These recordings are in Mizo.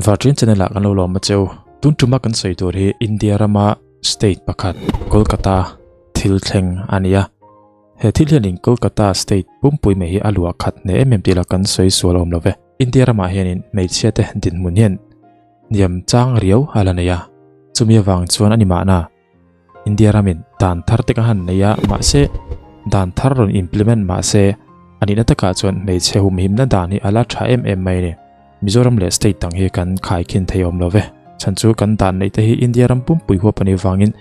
Varṭian channel ah kan lo lawm a cheu. Tun tuma kan sawi tur hi India rama state pakhat Kolkata thil thleng a ni a. He thil hianin Kolkata state pumpui mai hi a luah khat hneh em em tih lah kan sawi sual awm lo ve. India ramah hianin hmeichhia te dinhmun hian hniam chang riau a la nei a. Chumi avang chuan a ni mahna India ramin dan thar te ka han nei a, mahse dan thar rawn implement mahse a nihna takah chuan hmeichhe humhimna dan hi a la tha em em mai a ni. Mizoram leh state dang hi kan khaikhin thei awm lo ve. Chhan chu kan dan neih te hi India ram pumpui huap a nih vangin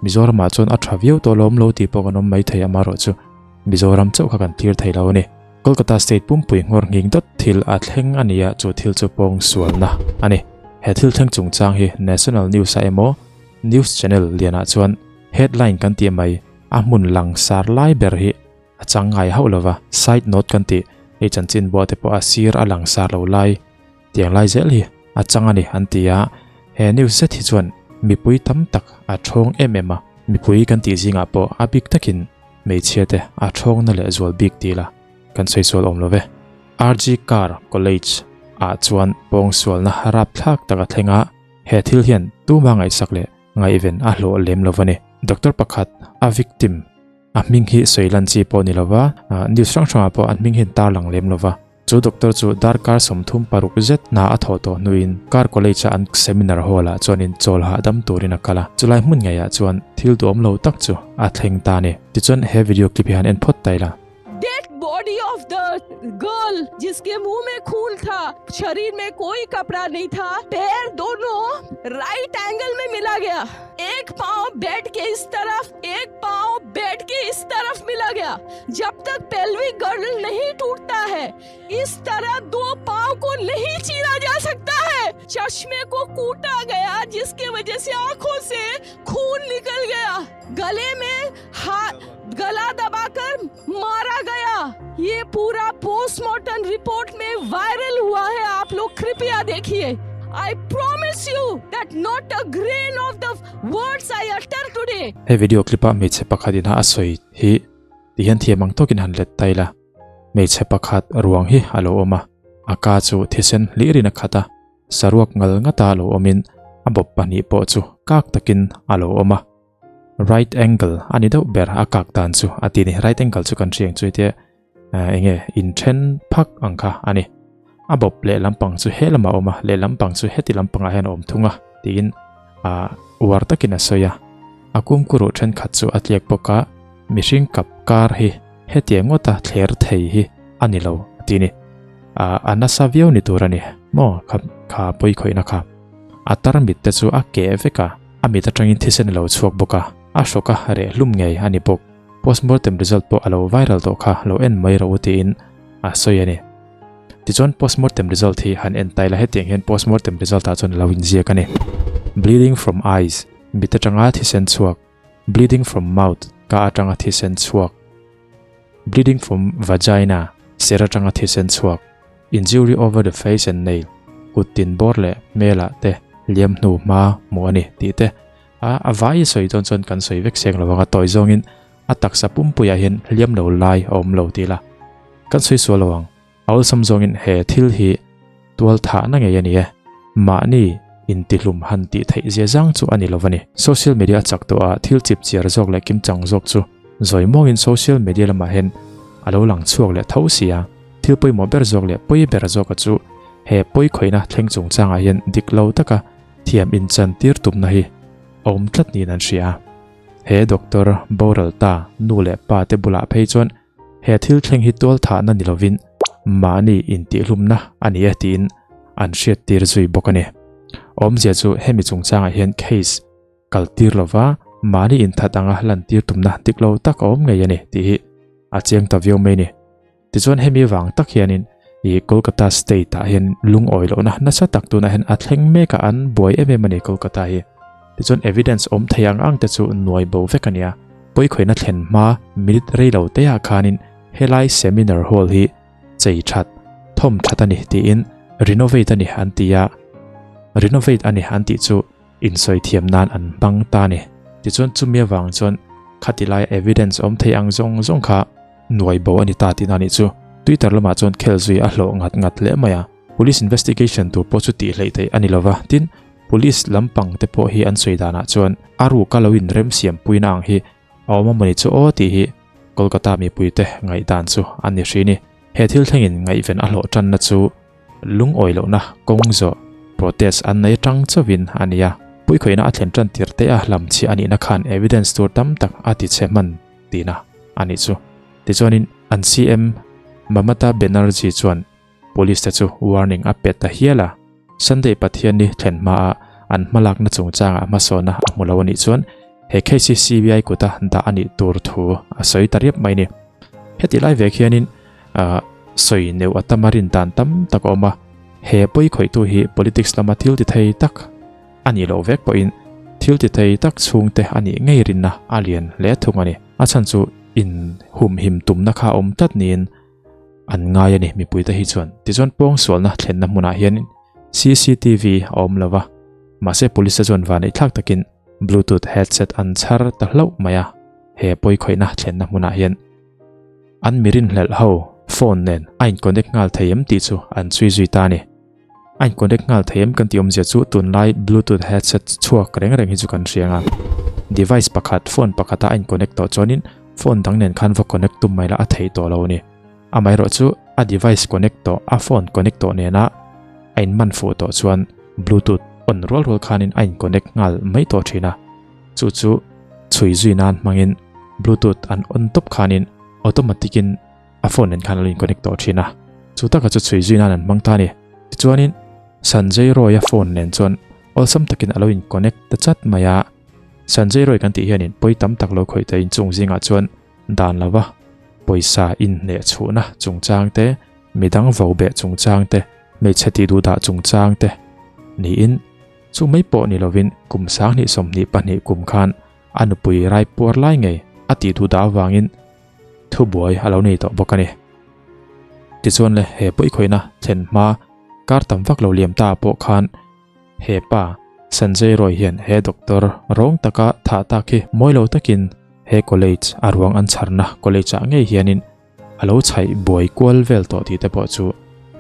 Mizoramah chuan a tha viau tawh lawm lo tih pawh kan awm mai thei amaherawh chu Mizoram chauh kha kan thlir thei lo a ni. Kolkata state pumpui nghawr nghing dawt thil a thleng a ni a, chu thil chu pawngsualna a ni. He thil thleng chungchang hi national news ah emaw News channel lianah chuan headline kan tih mai a hmun lang sar lai ber hi a chang ngai hauh lova, side note kan tih hei chanchin buah te pawh a sir a lang sar lo lai tiang lai zel hi a chang a ni an ti a, he news zet hi chuan mipui tam tak a thawng em em a, mipui kan tih zingah pawh a bik takin hmeichhia te a thawng na leh zual bik ti la kan sawi sual awm lo ve. RG Car College ah chuan pawngsualna rapthlak tak a thleng a. He thil hian tuma ngaihsak leh ngaihven a hlawh lem lo a ni. Doctor pakhat, a victim, a hming hi sawi lan chi pawh ni lova, news hrang hrangah pawh an hming hi an tarlang lem lova. Chu doctor chu darkar 36 zet hna a thawh tawh hnuin Kar College-a an seminar hall-ah chuanin chawl hahdam turin a kal a. Chulai hmun ngeiah chuan thil duhawm lo tak chu a thleng ta a ni. Tichuan he video clip hi han en phawt ta ila. Dead body of the girl जिसके मुंह में खून था शरीर में कोई कपड़ा नहीं था पैर दोनों राइट एंगल में मिला गया एक पांव बेड के इस तरफ एक पांव बेड के इस तरफ मिला गया जब तक पेल्विक गर्डल नहीं टूटता है इस तरह दो पांव को नहीं चीरा जा सकता है चश्मे को कूटा गया जिसके वजह से आंखों से खून निकल गया गले में हाथ गला दबाकर मारा गया ये पूरा पोस्टमार्टम रिपोर्ट में वायरल हुआ है आप लोग कृपया देखिए I promise you that not a grain of the words I utter today. He video clip a hmeichhe pakhat in a sawi hi ti hian thiam ang tawkin han let ta ila. Hmeichhe pakhat ruang hi a lo awm a, a ka chu thisen hlirin a khat a, saruak ngal ngata lo awmin a bawp pahnih pawh chu kak takin a lo awm a. Right angle a ni deuh ber a kak dan chu a ti ni. Right angle chu kan hriang chu hetia enge inthen phak ang kha a ni. A bawp leh lampang chu he lamah a awm a, leh lampang chu heti lampangah hian a awm thung a tiin ah uar takin a sawi a. A kumkuruh thenkhat chu a tliak bawk a, mihring kap kar hi hetiang ngawta thler thei hi a ni lo a ti ni. Ah a nasa viau ni tur a ni maw kha kha pawikhawihna kha. A tarmit te chu a keh vek a. A mit atangin thisen a lo chhuak bawk a, a hrawk a reh hlum ngei a ni bawk. Postmortem result pawh a lo viral tawh kha lo en mai rawh u tiin a sawi a ni. Tichuan postmortem result hi han en taila hetiang hian postmortem result ah chuan a lo inziak a ni. Bleeding from eyes, mit atanga thisen chhuak, bleeding from mouth, ka atanga thisen chhuak, bleeding from vagina, ser atanga thisen chhuak, Injury over the face and nail, kut tin bawr leh hmelah te hliam hnu hma hmuh a ni tih te a a vai sawi dawn chuan kan sawi vek seng lo ang a tawi zawngin a taksa pumpuiah hian hliam lo lai a awm lo tih la kan sawi sual lo ang. A awlsam zawngin he thil hi tual thahna ngei a ni e, mahni intihlum han tih theih zia zang chu a ni lo a ni. Social media a chak tawh a, thil chip chiar zawk leh kimchang zawk chu zawi muangin social media lamah hian a lo lang chhuak leh tho si a. Thil pawimawh ber zawk leh pawi ber zawka chu he pawi khawihna thleng chungchangah hian dik lo taka thiam inchan tir tumna hi a awm tlat niin an hria. He doctor boral ta nu leh pa te bulah phei chuan he thil thleng hi tual thahna ni lovin mahni intihhlumna a ni e tiin an hriat tir zui bawk a ni. Awmzia chu hemi chungchangah hian case kal tir lova mahni inthat anga lantir tumna dik lo tak a awm ngei a ni tih hi a chiang ta viau mai a ni. Tichuan hemi vang tak hianin ih Kolkata state ah hian lungawi lohna nasa tak tunah hian a thleng mek a, an buai em em a ni Kolkata hi. Tichuan evidence awm thei ang ang te chu nuai bo vek a nia. Pawikhawihna thlen hma minute rei lo te ah khanin helai seminar hall hi chei that, thawm that a ni tiin renovate a ni an ti a, renovate a ni an tih chu insawi thiam nan an hmang ta a ni. Tichuan chumi avang chuan khatilai evidence awm thei ang zawng zawng kha nuai bo a ni ta tihna a nih chu. Twitter lamah chuan khel zui a hlawh ngat ngat hle mai a. Police investigation tur pawh chu tih hleih theih a ni lova, tin, police lampang te pawh hi an sawi danah chuan a ruka lo inremsiam puina ang hi a awm a mawni chu aw tih hi Kolkata mipuite ngaihdan chu a ni hri ni. He thil thlengin ngaihven a hlawh tanna chu lungawi lohna kawng zawh protest an nei tang chauhin a ni a. Puikhawihna a thlen tan tir te a hlamchhiah a nihna khan evidence tur tam tak a ti chhe hman tihna a nih chu. Tichuanin an CM Mamata Banerjee chuan Police te chu warning a pe ta hial a, Sunday Pathianni thlen hmaa an hmalakna chungchangah hmasawnna a hmu lo a nih chuan he case hi CBI kuta dah a nih tur thu a sawi ta riap mai ni. Heti lai vek hianin sawi neuh a tama rin dan tam tak a awm a, he pawi khawihtu hi politics lama thil ti thei tak a nih loh vek pawhin thil ti thei tak chhungte a nih ngei rinna a lian hle thung a ni. A chhan chu inhumhim tumna kha a awm tlat niin An ngai a ni mipuite hi chuan. Tichuan pawngsualna thlenna hmunah hian cctv a awm lo va, mahse police te chuan vanneih thlak takin bluetooth headset an chhar ta hlauh mai a, he pawikhawihna thlenna hmunah hian an mi rinhlelh ho phone nen a in connect nghal thei em tih chu an chhui zui ta a ni. A in connect nghal thei em kan tih awmzia chu tunlai bluetooth headset chhuak reng reng hi chu kan hria ang a, device pakhat phone pakhata a in connect tawh chuanin phone dang nen khan va connect tum mai la a theih tawh lo a ni. Amaherawhchu a device connect tawh a phone connect tawh nena a in man fuh tawh chuan bluetooth on rual rual khanin a in connect nghal mai tawh thin a, chu chu chhui zui nan hmangin bluetooth an on tawp khanin automatic in a phone nen khan a lo in connect tawh thin a, chu taka chu chhui zui nan an hmang ta a ni. Tichuanin Sanjay Roy-a phone nen chuan awlsam takin a lo in connect ta chat mai a, Sanjay Roy kan tih hianin pawi tam tak lo khawih ta inchung zingah chuan dan lova pawisa inhneh chhuhna chungchang te, midang vo beh chungchang te, hmeichhe tih duhdah chungchang te niin chu mai pawh ni lovin kum 2022 kum khan a nupui raipuar lai ngei a tih duhdah avangin Thubuai a lo nei tawh bawk a ni. Tichuan le, he pawikhawihna thlen hma kar tam vak lo liam ta pawh khan he pa Sanjay Roy hian he doctor rawng taka thah tak hi mawi lo takin he college a ruang an chharna college ah ngei hianin a lo chhaih buai kual vel tawh tih te pawh chu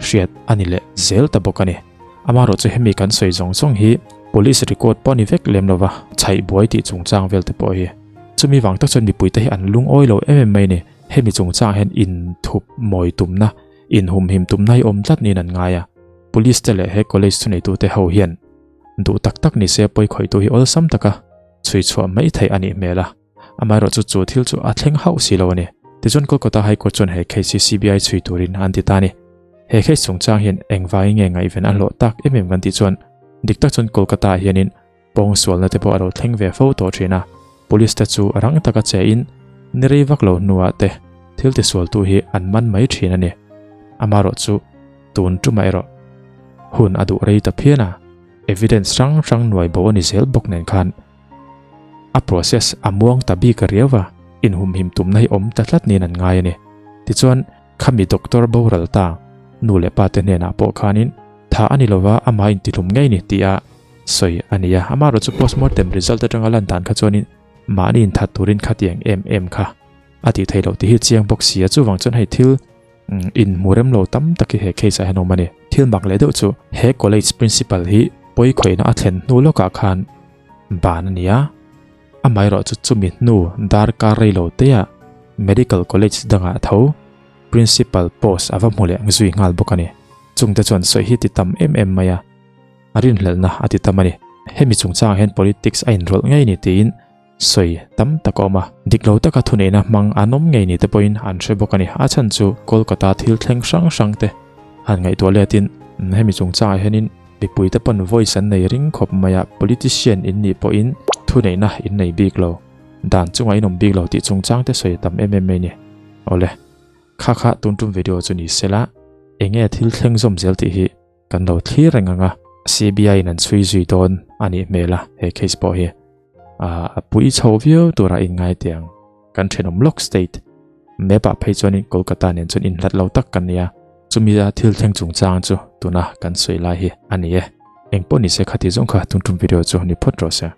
hriat a ni leh zel ta bawk a ni. Amaherawhchu hemi kan sawi zawng zawng hi police record pawh a ni vek lem lova chhaih buai tih chungchang vel te pawh hi. Chumi vang tak chuan mipuite hi an lungawi lo em em mai ni. Hemi chungchangah hian inthup mawi tumna, inhumhim tumna hi awm tlat niin an ngai a. Police te leh he college thuneitute ho hian duh tak tak ni se pawikhawihtu hi awlsam taka chhui chhuah mai theih a nih hmel a. Amaherawhchu chu thil chu a thleng hauh si lo a ni. Tichuan Kolkata High Court chuan he case hi CBI chhui turin an ti ta a ni. He case chungchang hian engvangin nge ngaihven a hlawh tak em em kan tih chuan dik tak chuan Kolkata ah hianin Pawngsualna te pawh a lo thleng ve fo tawh thin a, police te chu rang taka che in ni rei vak lo hnuah te thil tisualtu hi an man mai thin a ni. Amaherawh chu tun tumah erawh hun a duh rei ta phian a, evidence hrang hrang nuai bo a ni zel bawk nen khan a process a muang ta bik riau a, inhumhim tumna hi awm ta tlat niin an ngai a ni. Tichuan khami doctor boral ta nu leh pa te hnenah pawh khanin tha a ni lova amah intihlum ngei ni tih a sawi a ni a, amaherawh chu postmortem result atanga lan dan kha chuanin mahni inthat turin khatiang em em kha a tih theih loh tih hi chiang bawk si a, chuvang chuan hei thil inhmu rem lo tam tak hi he case ah hian awm a ni. Thil mak leh deuh chu he college principal hi pawi khawihna a thlen hnu lawkah khan ban a ni a, amaherawh chu chumi hnu darkar rei lo teah medical college dangah tho principal post a va hmu leh zui nghal bawk a ni. Chungte chuan sawi hi ti tam em em mai a. A rinhlelhna a ti tam a ni. Hemi chungchangah hian politics a inrawlh ngei ni tiin sawi tam tak a awm a. Dik lo taka thuneihna hmang an awm ngei ni te pawhin an hre bawk a ni. A chhan chu Kolkata thil thleng hrang hrang te han ngaihtuah letin hemi chungchangah hianin mipui te pawn voice an nei ring khawp mai a, politician in nih pawhin thuneihna in nei bik lo, dan chungah in awm bik lo tih chungchang te sawi a tam em em mai a ni. Awle, kha kha tun tum video chu ni sela, enge thil thleng zawm zel tih hi Kan lo thlir reng ang a, CBI in an chhui zui dawn a nih hmel a, he case pawh hi a pui chho viau tura inngai teh ang. Kan thenawm lawk state map ah phei chuanin Kolkata nen chuan inhlat lo tak kan ni a, chumi a thil thleng chungchang chu tuna kan sawi lai hi a ni e. Engpawh nise khati zawng kha tung tum video chu ni phawt rawh se.